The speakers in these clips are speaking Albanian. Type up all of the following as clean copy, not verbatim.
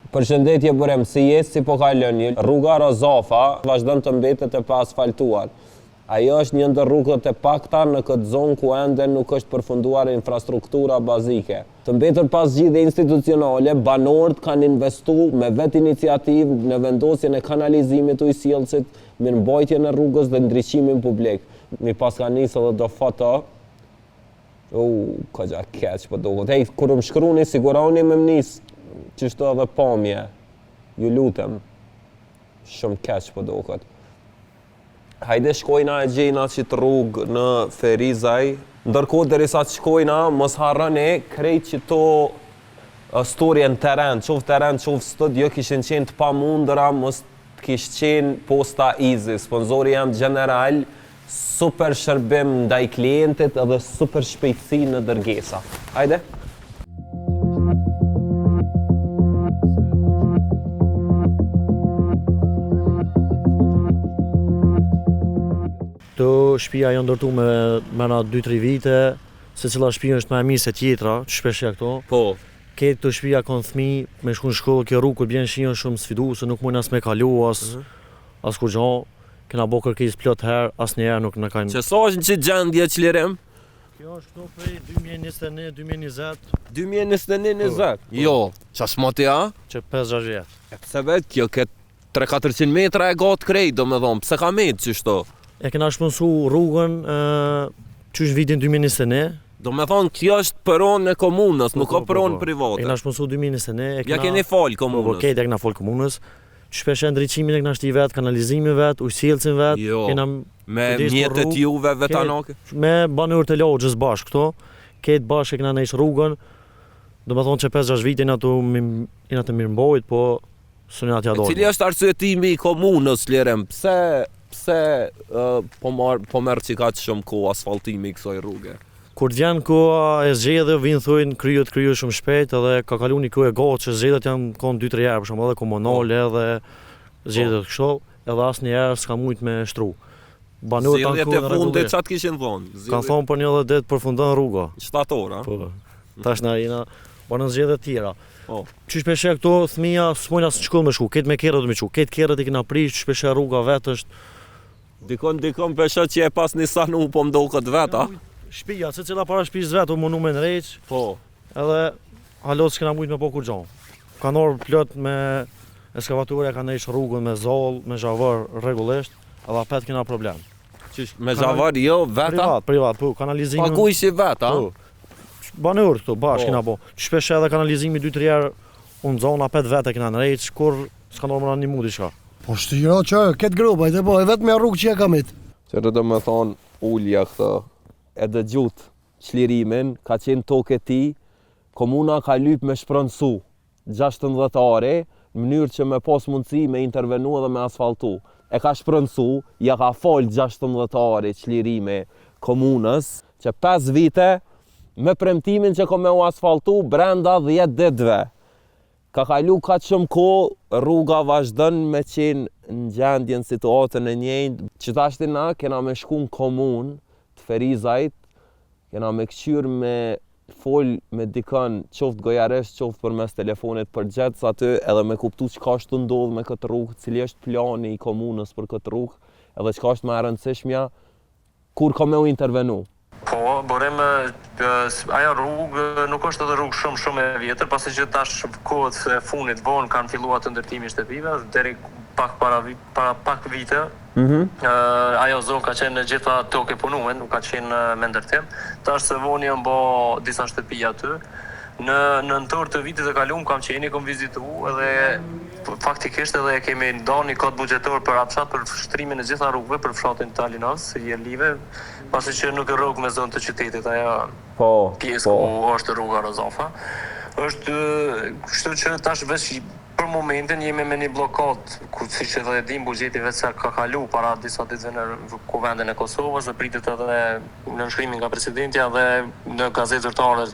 Përshëndetje Burim, si je, si po kalon ju? Rruga Rozafa vazhdon të mbetet e paasfaltuar. Ajo është një ndër rrugët e pakta në këtë zonë ku ende nuk është përfunduar infrastruktura bazike. Të mbetur pa zgjidhje institucionale, banorët kanë investu me vetiniciativë në vendosjen e kanalizimit, ujësjellësit, mirëmbajtjen e rrugës dhe ndriçimin publik. M'i paska nisë edhe do foto. U, kogja keq po duket. Hej, kur më shkruni, siguroni me më nis qështu edhe pamje. Ju lutem. Shumë keq po duket. Hajde shkojna e gjejna qit rrugë në Ferizaj. Ndërkohë derisa të shkojna, mos harroni krejt qito storje në teren, qoftë teren, qoftë studio, kishin qenë të pamundura, mos të kish qenë Posta Easy, sponsori jem gjeneral, Super shërbim ndaj klientit edhe super shpejtësi në dërgesa. Hajde. Këto shpia janë ndërtu me mrena 2-3 vite, secila shpi është ma e mirë se tjetra, qysh pe sheh këto. Po. Krejt këto shpia kanë fëmi me shku në shkollë, kjo rrugë kur bjen shi është shumë sfiduese, nuk mujnë as me kalu, as, mm -hmm. as kurgjo. Kena bo kërkesë plot herë, asnjëherë nuk na kanë. Që sa është në qit gjendje Çlirim? Kjo është këtu prej 2021, 2020. 2021, 20? Po. Jo, qaq moti a? Që 5-6 vjet. E pse vetë kjo këtë 3-400 metra e gatë krejt, do me thonë, pse ka metë qështu? E kena shpronësu rrugën qysh në vitin 2021. Do me thonë, kjo është pronë e komunës, po, nuk po, ka pronë po, private. E kena shpronësu 2021. E kena... Ja keni falë komunës. Po, po, krejt ja kena falë komunës. Qysh pe sheh ndriçimin e kena shti vet, kanalizimin vet, ujësjellësin vet, jo, kena me mjetet juve vetanake. Me banorët e lagjës bashkë këto, krejt bashkë e kena ndreq rrugën. Do me thonë që 5-6 vite jena tu jena tu mirëmbajt, po s'jena t'ja dalë. Cili është arsyetimi i komunës, Lirim? Pse pse uh, po marr po merr qikaq shumë kohë asfaltimi i kësaj rruge? Kur të vjen koha e zgjedhjeve vijnë thojnë kryhet kryhet shumë shpejt edhe ka kalu një kohë e gatë që zgjedhjet janë kon 2-3 herë për shembull edhe komunale po. edhe zgjedhjet po. kështu edhe asnjëherë s'ka mujt me shtru. Banorët tanë Zgjedhjet e fundit ça të kishin thonë? Zgjedhjet... Kanë thonë për një dhe ditë përfundon rruga. Shtator, a? Po. Tash na jena po në zgjedhje të tjera. Po. Qysh pe sheh këto fëmija s'mujnë as në shkollë me shku, krejt me kerre do me çu, krejt kerret i kena prish, qysh pe sheh rruga vetë është Dikon dikon pe shoh që e pasni sanu po m'doket vet a. Shpia, secila para shpisë vet u mundu me ndreq. Po. Edhe hala s'kena mujt me bo kurgjo. Kanë ardhur plot me eskavatorë kanë ndreq rrugën me zall, me zhavorr rregullisht, edhe apet kena problem. Qysh me zhavorr jo vet a? Privat, privat, po, kanalizimi. Pagujshi vet a? Po. Banorët këtu bashkë po. kena bo. Qysh pe sheh edhe kanalizimi 2-3 herë u nxon apet vet e kena ndreq, kurr s'ka ardhur me na nimu diçka. Po shtira që këtë gropa, e po, e vetmja rrugë që e kam it. Që do me thonë, ulja këtë, e dëgjut Çlirimin, ka qenë tokë e tij, komuna ka lyp me shpronësu 16 ari, në mënyrë që me pas mundësi me intervenu edhe me asfaltu. E ka shpronësu, ja ka fal 16 ari Çlirimi komunës, që 5 vite me premtimin që ka me u asfaltu brenda 10 ditëve. Ka kalu kaq shumë kohë, rruga vazhdon me qenë në gjendje në situatën e njëjtë. Që tashti na kena me shku në komunë të Ferizajt, kena me këqyr me fol me dikën, qoftë gojarisht, qoftë përmes telefonit përgjegjës aty, edhe me kuptu çka është tu ndodhë me këtë rrugë, cili është plani i komunës për këtë rrugë, edhe çka është ma e rëndësishmja, kur ka me u intervenu. Po, Burim, ajo rrugë nuk është edhe rrugë shumë shumë e vjetër, pasi që tash kohët e fundit vonë kanë filluar të ndërtimi i shtëpive, deri pak para para pak vite, mm -hmm. ajo zonë ka qenë e gjitha tokë e punume, nuk ka qenë me ndërtim. Tash së voni janë bo disa shtëpi aty. Në nëntor të vitit të kalum kam qenë, i kam vizitu edhe faktikisht edhe e kemi nda një kod buxhetor për atë fshat për shtrimin e gjitha rrugëve për fshatin Talinoc, Jerlive, pasi që nuk e rrok me zonë të qytetit ajo po, pjesë po. ku është rruga Rozafa. Është kështu që tash veç për momentin jemi me një bllokadë, ku siç edhe e dim buxheti veç sa ka kalu para disa ditëve në Kuvendin e Kosovës dhe pritet edhe nënshkrimi nga presidentja dhe në gazetë zyrtare.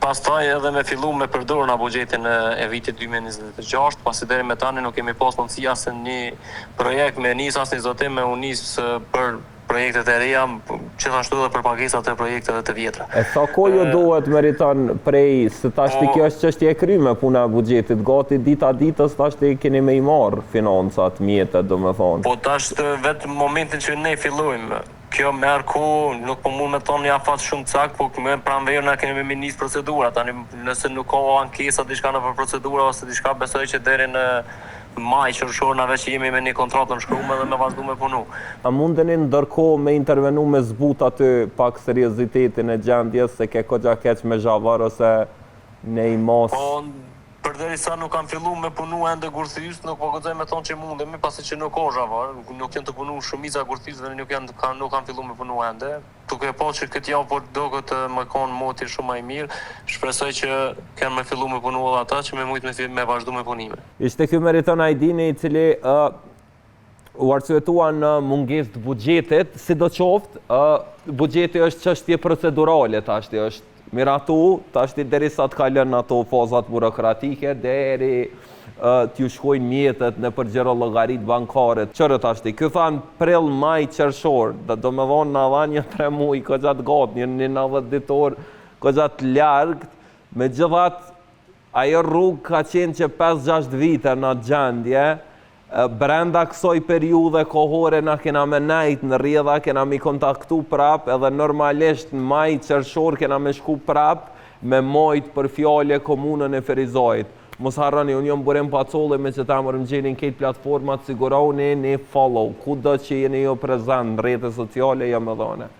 Pastaj edhe me fillu me përdor na buxhetin e vitit 2026, pasi deri me tani nuk kemi pas mundësi as një projekt me nis, as një zotim me u nis për. projektet e reja, gjithashtu edhe për pagesat e projekteve të vjetra. E sa kohë ju duhet Meriton prej se tashti po, kjo është çështje e kryme puna e buxhetit, gati dita ditës tashti keni me i marr financat, mjetet, domethonë. Po tash vetë momentin që ne fillojmë, kjo merr kohë, nuk po mund me thonë një afat shumë cakt, po me pranverë na kemi me nis procedura. Tani nëse nuk ka ankesa diçka në për procedura ose diçka, besoj që deri në maj, qershor na veç jemi me një kontratë nënshkrume dhe me vazhdu me punu. A mundeni ndërkohë me intervenu me zbut aty pak seriozitetin e gjendjes, se ke kogja keq me zhavar ose ne i mos? Po, përderisa nuk kam fillu me punu ende gurthys, nuk po guxoj me thonë që mundemi, pasi që nuk ka zhavar, nuk janë të punu shumica gurthysve nuk janë kanë nuk kanë fillu me punu ende. Duke pa që këtë javë po doket me kon moti shumë më i mirë, shpresoj që kanë me fillu me punu edhe ata që me mujt me, me vazhdu me punime. Ishte ky Meriton Ajdini i cili uh, u arsyetua në mungesë të buxhetit, sidoqoftë, uh, buxheti është çështje procedurale tashti është miratu, tashti derisa të kalon ato fazat burokratike, deri uh, t'ju shkojnë mjetet nëpër xhirollogaritë bankare. Qërë tashti, ky tha në prill, maj, qershor, do, do me thonë na dha një 3 muaj, kogja të gatë, një, një 90 ditor, kogja të largët, megjithatë, ajo rrugë ka qenë që 5-6 vite në atë gjendje, brenda kësaj periudhe kohore na kena me nejt në rrjedha, kena mi kontaktu prap, edhe normalisht në maj, qershor kena me shku prap me majt për fjale komunën e Ferizajt. Mos harroni, unë jam Burim Pacolli, me që të emër më gjeni në krejt platformat, siguroni një follow, kudo që jeni ju prezent në rrjete sociale, jam edhe une.